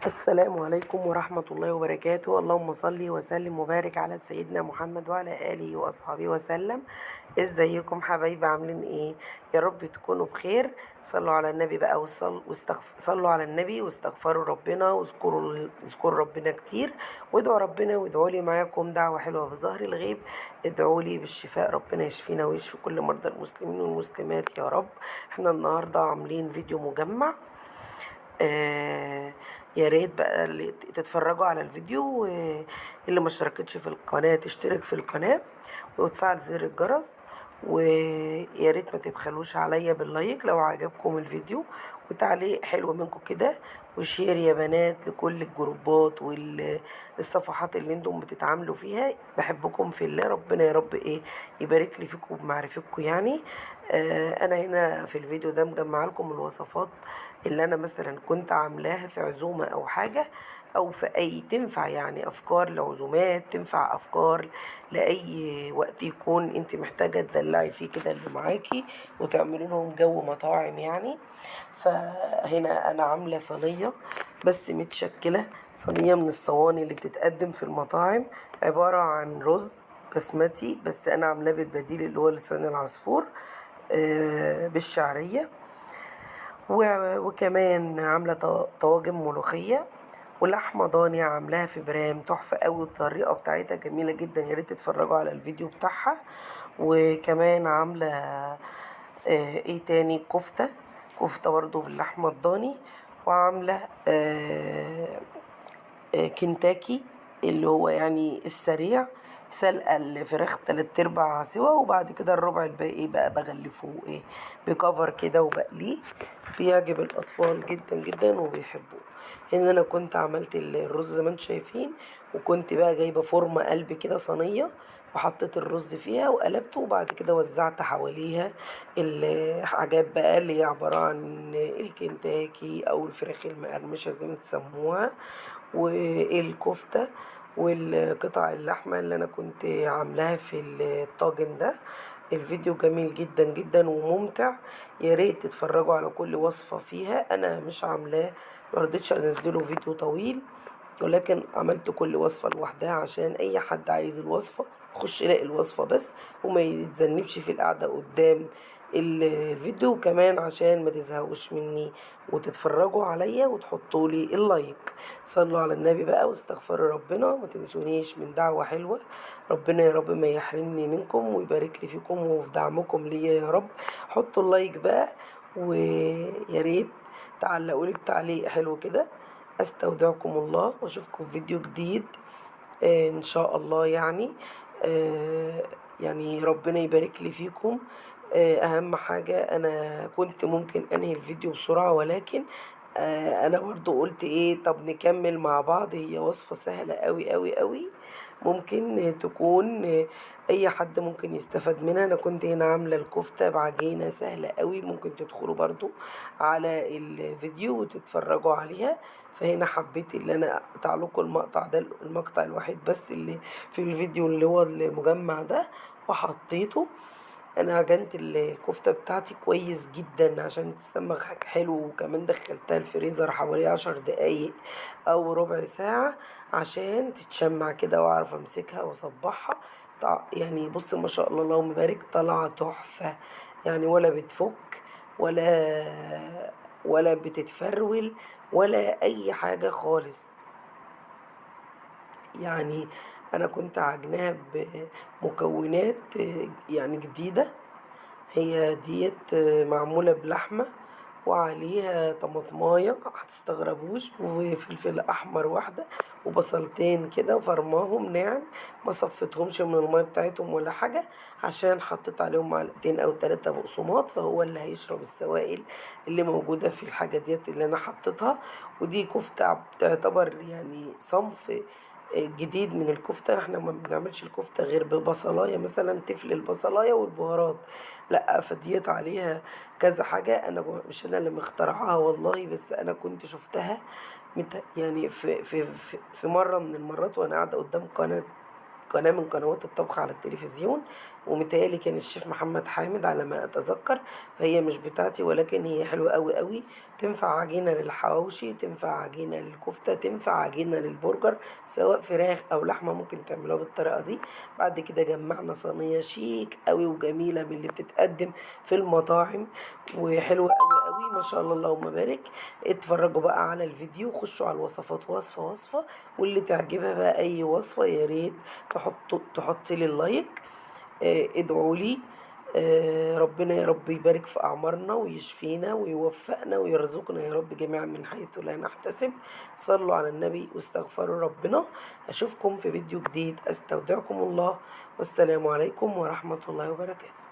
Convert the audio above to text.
السلام عليكم ورحمة الله وبركاته. اللهم صل وسلم وبارك على سيدنا محمد وعلى آله وأصحابه وسلم. ازيكم حبايبي، عاملين ايه؟ يا رب تكونوا بخير. صلوا على النبي بقى صلوا على النبي واستغفروا ربنا واذكروا ربنا كتير، وادعوا ربنا وادعوا لي معاكم دعوة حلوة بظهر الغيب. ادعوا لي بالشفاء، ربنا يشفينا ويشفي كل مرضى المسلمين والمسلمات يا رب. احنا النهارده عاملين فيديو مجمع، يا ريت بقى اللي تتفرجوا على الفيديو، واللي ما اشتركتش في القناة تشترك في القناة وتفعل زر الجرس، ويا ريت ما تبخلوش عليا بال like لو عجبكم الفيديو، وتعليق حلو منكم كده، و share يا بنات لكل الجروبات والصفحات اللي انتم بتتعاملوا فيها. بحبكم في الله، ربنا يا رب ايه يبارك لي فيكم وبمعرفتكم. يعني انا هنا في الفيديو ده مجمعه لكم الوصفات اللي انا مثلا كنت عاملاها في عزومة او حاجة، او في اي تنفع، يعني افكار لعزومات، تنفع افكار لاي وقت يكون انت محتاجه تدلعي فيه كده اللي معاكي وتعملي لهم جو مطاعم يعني. فهنا انا عامله صينية بس متشكله، صينية من الصواني اللي بتتقدم في المطاعم، عبارة عن رز بسمتي بس انا عاملاه بالبديل اللي هو لسان العصفور بالشعريه، وكمان عامله طواجن ملوخية ولحمه ضاني عاملاها في برام تحفة قوي، والطريقة بتاعتها جميلة جدا، يا ريت تتفرجوا على الفيديو بتاعها. وكمان عامله ايه تاني، كفته برضو باللحمه الضاني، وعامله كنتاكي اللي هو يعني السريع، سلقه الفراخ 3/4 سوا، وبعد كده الربع الباقي بقى بغلفه ايه بكفر كده وبقليه. بيعجب الاطفال جدا جدا وبيحبوه. هنا انا كنت عملت الرز زي ما انتم شايفين، وكنت بقى جايبه فورمه قلب كده صينية، وحطيت الرز فيها وقلبته، وبعد كده وزعت حواليها الحاجات بقى اللي هي عبارة عن الكنتاكي او الفراخ المقرمشه زي ما تسموها، والكفته والقطع اللحمة اللي انا كنت عاملاها في الطاجن ده. الفيديو جميل جدا جدا وممتع، يا ريت تتفرجوا على كل وصفه فيها. انا مش عاملاه، مرضتش انزله فيديو طويل، ولكن عملت كل وصفة لوحدها عشان اي حد عايز الوصفة يخش يلاقي الوصفة بس، وما يتذنبش في القعدة قدام الفيديو، وكمان عشان ما تزهقوش مني وتتفرجوا عليا وتحطوا لي ال like. صلوا على النبي بقى واستغفروا ربنا، ما تنسونيش من دعوة حلوة. ربنا يا رب ما يحرمني منكم ويبارك لي فيكم وفي دعمكم ليا يا رب. حطوا ال like بقى، ويا ريت تعلقوا لي بتعليق حلو كده. استودعكم الله واشوفكم في فيديو جديد ان شاء الله. يعني ربنا يبارك لي فيكم. اهم حاجة انا كنت ممكن انهي الفيديو بسرعة، ولكن انا برضو قلت ايه، طب نكمل مع بعض. هي وصفة سهلة قوي قوي قوي، ممكن تكون اي حد ممكن يستفاد منها. انا كنت هنا عاملة الكفتة بعجينة سهلة قوي، ممكن تدخلوا برضو على الفيديو وتتفرجوا عليها. فهنا حبيت ان انا اقطع لكم المقطع ده، المقطع الوحيد بس اللي في الفيديو اللي هو المجمع ده، وحطيته. انا عجنت الكفتة بتاعتي كويس جدا عشان تسمغ حلو، وكمان دخلتها الفريزر حوالي 10 دقايق او ربع ساعة عشان تتشمع كده واعرف امسكها واصبعها. بص ما شاء الله اللهم بارك، طالعه تحفة يعني، ولا بتفك ولا بتتفرول ولا اي حاجة خالص. انا كنت عجناها بمكونات جديدة، هي ديت معمولة بلحمة وعليها طماطماية هتستغربوش، وفلفل احمر واحدة، وبصلتين كده وفرماهم ناعم، ما صفتهمش من المية بتاعتهم ولا حاجة، عشان حطيت عليهم معلقتين او 3 بقسماط، فهو اللي هيشرب السوائل اللي موجودة في الحاجة ديت اللي انا حطيتها. ودي كفتة تعتبر صنف جديد من الكفتة. احنا ما بنعملش الكفتة غير ببصلاية مثلا، تفل البصلاية والبهارات، لا فديت عليها كذا حاجة. انا مش انا اللي مخترعاها والله، بس انا كنت شفتها في مرة من المرات وانا قاعدة قدام قناة قناة من قنوات الطبخ على التلفزيون، ومتهيألي كان الشيف محمد حامد على ما أتذكر. فهي مش بتاعتي، ولكن هي حلوة قوي قوي. تنفع عجينة للحواوشي، تنفع عجينة للكفتة، تنفع عجينة للبرجر، سواء فراخ أو لحمة ممكن تعملوها بالطريقة دي. بعد كده جمعنا صينية شيك قوي وجميلة من اللي بتتقدم في المطاعم، وحلوة قوي قوي ما شاء الله اللهم بارك. اتفرجوا بقى على الفيديو وخشوا على الوصفات وصفة وصفة، واللي تعجبها بقى أي وصفة يا ريت تحطي لي ال like. ادعوا لي، ربنا يا رب يبارك في أعمارنا ويشفينا ويوفقنا ويرزقنا يا رب جميعا من حيث لا نحتسب. صلوا على النبي واستغفروا ربنا. أشوفكم في فيديو جديد، أستودعكم الله، والسلام عليكم ورحمة الله وبركاته.